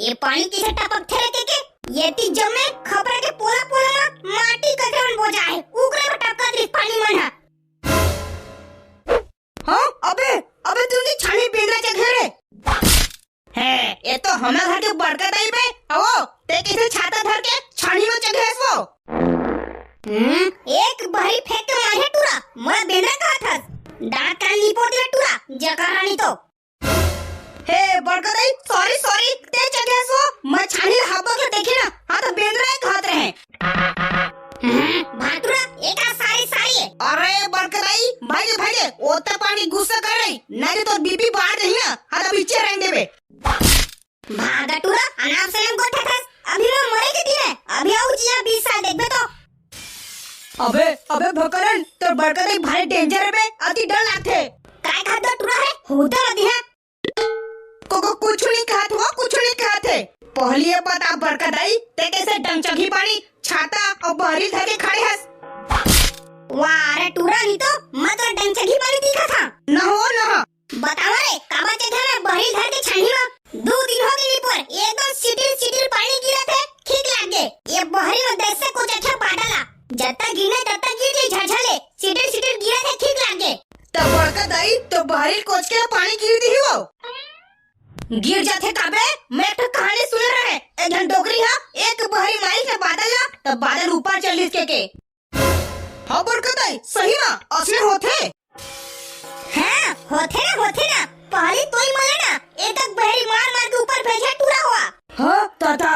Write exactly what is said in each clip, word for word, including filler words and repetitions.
ए पानी कइसे टपकथे रे के? एती जम्मे खपरा के पोला पोला म माटी कचरा मन बोजा हे, उकरे म टपकत रिहिस पानी मन ह। हाँ, अबे, अबे तुमके छानी बेंदरा चघे रे। हे, ए तो हमर घर के बड़का दाई बे, अवो, ते कइसे छाता धर के छानी म चघे हस वो? हम्म, एक बहरी फेंक के मारे टूरा, मोला बेंदरा कहत हस। दांत कान निपोर दे टूरा, जका रानी तो। हे बड़का दाई, sorry, sorry, ते चघे हस वो, मैं छानी ल हब्बा के देखे ना, हाँ तो बेंदरा एक हाथ रहे। हम्म, भातुरा, एका sorry, sorry। अरे बड़का दाई, भाई गे, भाई गे, ओता पानी गुस्सा कर रही, नहीं तो तोर बीपी बढ़ जाही ना, हाँ तो पीछे रहने देबे। भागा टूरा, अनाप शनाप गोठा थस, अभी मैं मरे के दिन है, अभी आऊ जिया बीस साल देखबे तो। अबे, अबे भकरन, तोर बड़का दाई भारी danger हे बे, अति डर लागथे। काय खात टूरा है, होता मत है। को, को, कुछ नहीं कहत हो, कुछ नहीं कहत हे। पहली ये बता बड़का दाई, ते कइसे डंगचघी पानी, छाता अउ बहरी धर के खड़े हस? वाह रे टूरा, नहीं तो मैं तो डंगचघी पानी दिखा था। न हो, न हो। बतावा रे, काबर चघे मैं बहरी धर के छानी म? दू दिन हो गे निपोर, एकदम सिटिर सिटिर पानी गिरत हे, खीक लाग गे। ये बहरी म दस से कुछ अच्छा बादल आ, जत्ता गिरना तत्ता गिर जाई झरझर ले, सिटिर सिटिर गिरत हे, खीक लाग गे। त बड़का दाई तो बहरी कोच के पानी गिर दिही वो। गिर जाथे काबे? मैं एक ठो कहानी सुने रहे, एक झन डोकरी हा एक बहरी माइल के बादल ला, त बादल ऊपर चल दिस के के। हाँ बड़का दाई, सही मा असने होथे? हाँ, होथे ना, होथे ना। पहली तोई मले ना, एक एक बहरी मार मार के ऊपर भेजे टूरा हुआ। हाँ, दादा।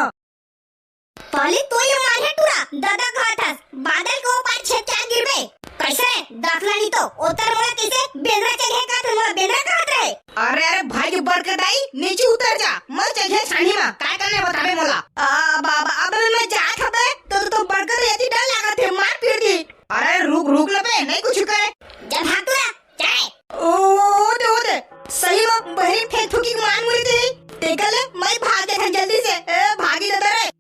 पहली तोई मार हे टूरा, दादा कहत हस, बादल के ओ पार छेद के आ गिरबे। कइसे रे? दाखला नहीं तो, ओतर मोला कइसे बेंदरा चघे कहत, मोला बेंदरा कहत रहे। अरे, अरे, भाई के बड़का दाई, नीचे उतर जा, मत चघे छानी मा, काय करने बताबे मोला। आ, बाबा, अब मैं जात हबे, तो, तो, तो बड़का दाई अति डर लागत हे, मार पीट दी। अरे, रुक, रुक ना बे, नहीं कुछ करे। जा भाग टूरा, जाए। ओ, ओ दे, ओ दे, सही में बहरी फेंक थूकी के मार मुरी दे। तेकर ले, मैं भाग देथन जल्दी से। ए, भागी दादा रे।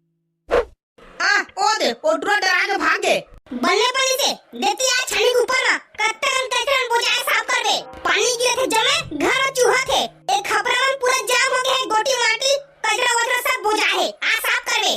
आ, ओ दे, ओ टूरा डरा के भाग गे। बल्ले बल्ले से, देती आ छानी के ऊपर ना, कत्ते कन कचरा बोझा साफ करबे। पानी गिरत हे जमे, घर में चूहत हे। एक खपरा मन पूरा जाम हो गए हे, गोटी माटी, कचरा वचरा सब बोझा हे। आ साफ करबे।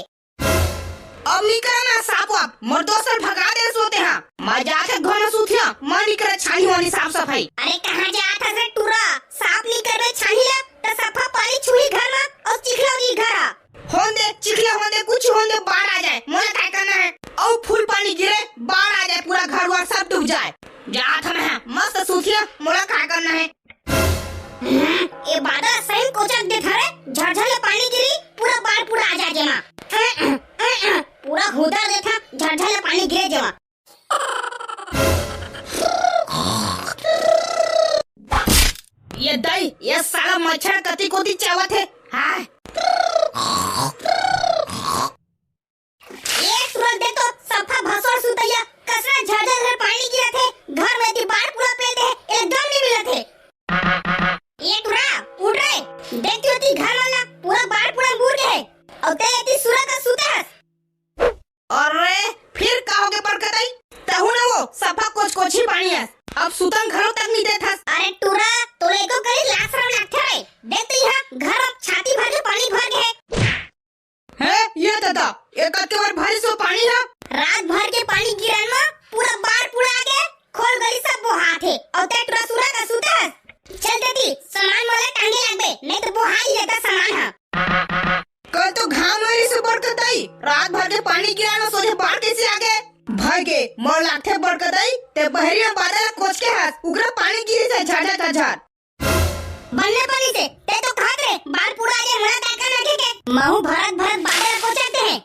अब निकल ना साफ वाफ, मोर दोस्त ल भगा दे सोते हाँ। मैं जाके घर में सूतिया, मैं निकल छानी वानी साफ सफाई। अरे कहाँ जात हस रे टूरा? साफ नहीं करबे छानी ला, त सफा पानी छुही घर में अउ चिखला होही घर हा। होन दे, चिखला होन दे, कुछ होन दे, बाढ़ आ जाए, मोला काय करना है? अउ फुल पानी गिरे, बाढ़ आ जाए, पूरा घर वर सब डूब जाए। जात हँव मैं, मस्त सूतिया, मोला काय करना है? हम्म, ए बादल सही कोचक देत हरे, झरझर ले पानी गिरी, पूरा बाढ़ पूरा आ जाए जेमा। पूरा हुदर देत हा, झरझर ले पानी गिरे जेमा। ये दाई, ये साला मच्छर कति कोती चावत हे। हाय। ए टूरा देख तो सफा भसोर सुतइया, कसरा झरझर घर पानी गिरत हे, घर में ती बाढ़ पूरा पेल दे, एकदम नहीं मिलत हे। ए टूरा, उठ रे, देख तो ती घर वाला पूरा बाढ़ पूरा बूड़ गे हे, अउ ते एती सुरा का सुते हस। अरे, फिर का होगे बड़का दाई? तहू न वो सफा कोचकोची पानी हस, अब सुतन घलो तक नहीं देत हस। अरे टूरा, तोला एको करी लाज शरम लागथे रे? देख तो यहाँ घर में छाती भर के पानी भर गे हे। हैं, ये दादा, ये कतके बार भारी सो पानी हा? रात भर के पानी गिरन म पूरा बाढ़ पूरा आगे, खोल गली सब बोहात हे। अउ ते टुरा सुरा का सुता हस? चल देती, सामान मोला टांगे लागबे, नहीं तो बोहा ही जाता सामान हा। कल तो घाम हो रही से बड़का दाई, रात भर के पानी गिरन म सोझे बाढ़ कैसे आगे? भाई के, मोर लागथे बड़का दाई, ते बहरी में बादल कोच के हस, उगरा पानी गिरी से झाझा झाझा। बल्ले बल्ले से, ते तो कहत रे, बाढ़ पूरा आगे मोला काय करना के के? महू भरत भरत बादल कोचते हैं।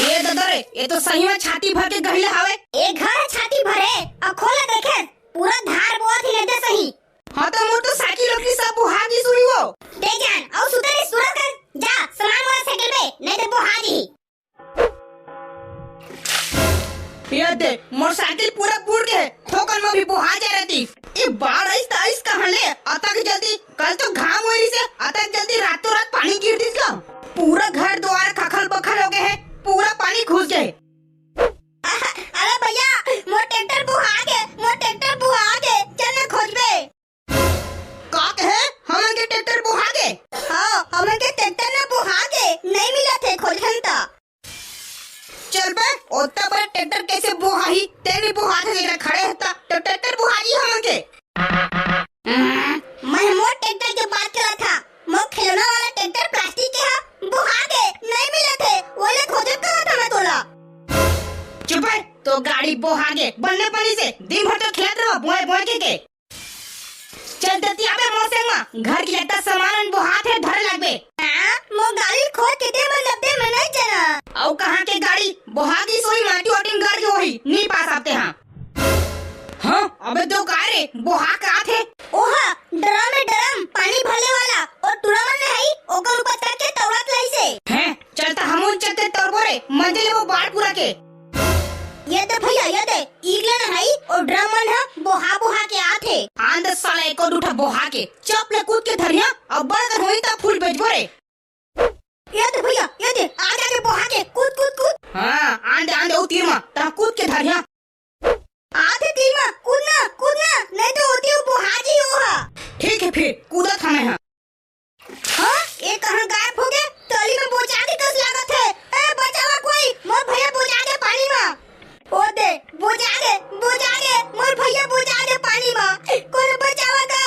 ए दादा रे, ये तो सही में छाती भर के गहिला हावे। ए घर छाती भरे, अउ खोला देखे, पूरा धार बोआ थी लेते सही। हाँ तो मोर तो साइकिल अपनी सब बुहा की सुई वो। ते जान, अउ सुतरी सुरत कर, जा, सामान मोला साइकिल पे, नहीं तो बुहा दी। ये दे, मोर साइकिल पूरा बूड़ गे हे, थोकन म भी बोहा जा रहती। ये बाढ़ आइस त आइस कहाँ ले? अतक जल्दी, कल तो घाम होय रहिस हे, अतक जल्दी रातों रात पानी गिर दिस गा। पूरा घर द्वार खखल बखल हो गे हे, पूरा पानी घुस गे हे। अरे भैया, मोर ट्रैक्टर बोहा गे, मोर ट्रैक्टर बोहा गे, चल ना खोजबे। का कहे? हमन के ट्रैक्टर बोहा गे? के। चल देती आबे मोर संग मा, घर के जतका सामान बोहात हे धरे लागबे। हाँ, मोर गाड़ी खोज के दे, मैं नब्बे में नहीं जाना। अउ कहाँ के गाड़ी बोहा गिस होही, माटी वाटी गड़ गे होही, नी पास आते हाँ। हाँ, अबे तो का रे, बोहा के आथे? ओहा, ड्रम में ड्रम, पानी भरले वाला, अउ टूरा मन नहीं, ओकर ऊपर चढ़ के तौरत लइसे। हैं, चल त हमन चलते तौरबो रे, मजे लेबो बाढ़ पूरा के। ये दे भैया, ये दे, ईगले न हई, अउ ड्रम मन ह बोहा बोहा के आथे। आन दे साला एको दूठा बोहा के, चप ले कूद के धरिया, अउ बड़ कर होई त फूल बेचबो रे। ये दे भैया, ये दे, आ जा के बोहा के, कूद, कूद, कूद। हाँ, आन दे, आन दे, ओ तीर मा, त कूद के धरिया। आथे तीर मा, कूद ना, कूद ना, नहीं तो होती हूँ बोहा जी ओहा। ठीक है फिर, कूदत हमें हाँ। हाँ, ये कहाँ गायब हो गए? तली में बोचा के कस लागत है। ए, बचावा कोई, मोर भैया बोचा दे पानी में। ओ दे, बोचा दे, बोचा दे, मोर भैया बोचा दे पानी में। कोई बचावा का?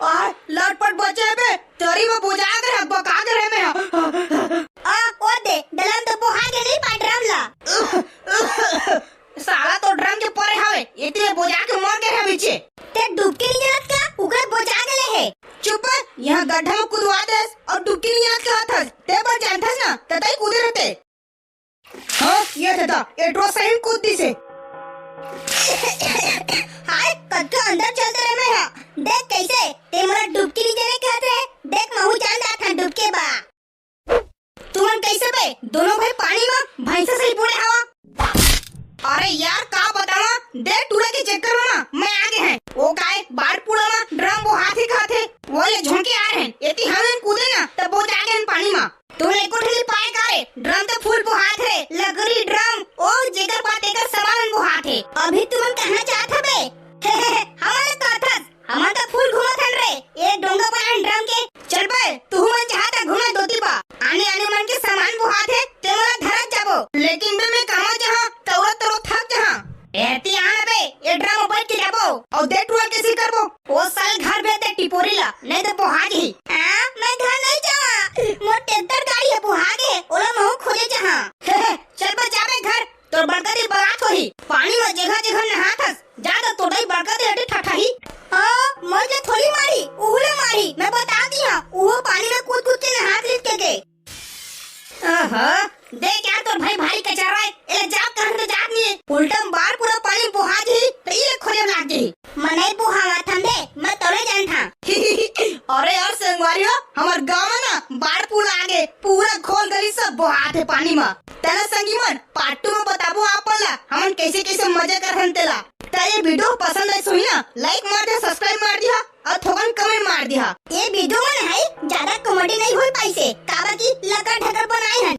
आय, लटपट बचे बे, तरी में बोचा के रह, बका के रह में। आ, ओ दे, डलम तो बोहा के नहीं पा ड्रम ला। साला तो ड्रम के परे हवे, एती में बोजा के मर गे हे बीचे। ते डुबकी नहीं जानत का? उकरे बोजा गेले हे। चुप, यहाँ गड्ढा में कूदवा देस अउ डुबकी नहीं जानत का हथस। ते बर जानथस ना, त तई कूदे रहते। हाँ, ये दादा, एटरो सही कूद दिसे। हाय, कतका अंदर चलते रहे मैं हा। देख कैसे, ते मोला डुबकी नहीं जाने कहत रहे। देख, महू जान जात हन डुबके बा। तुमन कैसे बे? दोनों भाई पानी में भैंसा सही बूड़े हवा। अरे यार, का बतावा, दे टूरा के चक्कर में मैं आगे हैं। ओ काय, बाढ़ पूरा में ड्रम बोहाथे खाथे, वो ले झोंके आ रहे हैं। एती हमन कूदे ना, तब वो जागे हैं पानी में। तुमन एको ठन पाए का रे, ड्रम तो फुल बोहात रे, लकड़ी ड्रम, ओ जेकर बात एकर सामान बोहात हे। अभी तुमन कहाँ जात हबे? हमन तो अथस, हमन तो फुल घूमत हन रे, एक डोंगा बनान ड्रम के। चल बे, तुहू मन चाहत घूमे दोती बा। आने आने मन के सामान बोहात हे, ते मोला धरत जाबो। लेकिन बे मैं कामा जहाँ, तौरत तौरत थक जहाँ। एती आना बे, ए ड्रम में बैठ के जाबो। अउ दे टूरा के सी करबो। ओ साल घर भेज दे टिपोरी ला, नहीं तो बोहा जही। हाँ, मैं घर नहीं जावा। मोर ट्रैक्टर गाड़ी है बोहा गे, ओला महू खोजे जहाँ। चल बे जाबे घर, तोर बड़का दी बरात होही। पानी में जगह जगह नहात हस, जा तो तोर दाई बड़का दी हटे ठठाही। हाँ, मैं जे थोड़ी मारी, उहू ले मारी, मैं बता दिया, उहो पानी में कूद कूद के नहात रित के गे। ओहो, देख यार तोर भाई भारी कचरा है, एला जात कहन तो जात नहीं है। उल्टा बार पूरा पानी बोहा जही, तो ये खोजे लाग जही। मनई बोहावत हम दे, मैं तोरे जानत हूँ। अरे यार संगवारी हो, हमर गांव में ना बाढ़ पूरा आगे, पूरा खोल गली सब बोहात हे पानी में। तेला संगी मन, part two में बताबो आप मन ला, हमन कैसे कैसे मजा करथन तेला। त ये video पसंद आइस होही ना, like मार दिहा, subscribe मार दिहा, अउ थोकन comment मार दिहा। ये video में है ज्यादा comedy नहीं हो पाइसे, काबर की लकर ढकर बनाए हन।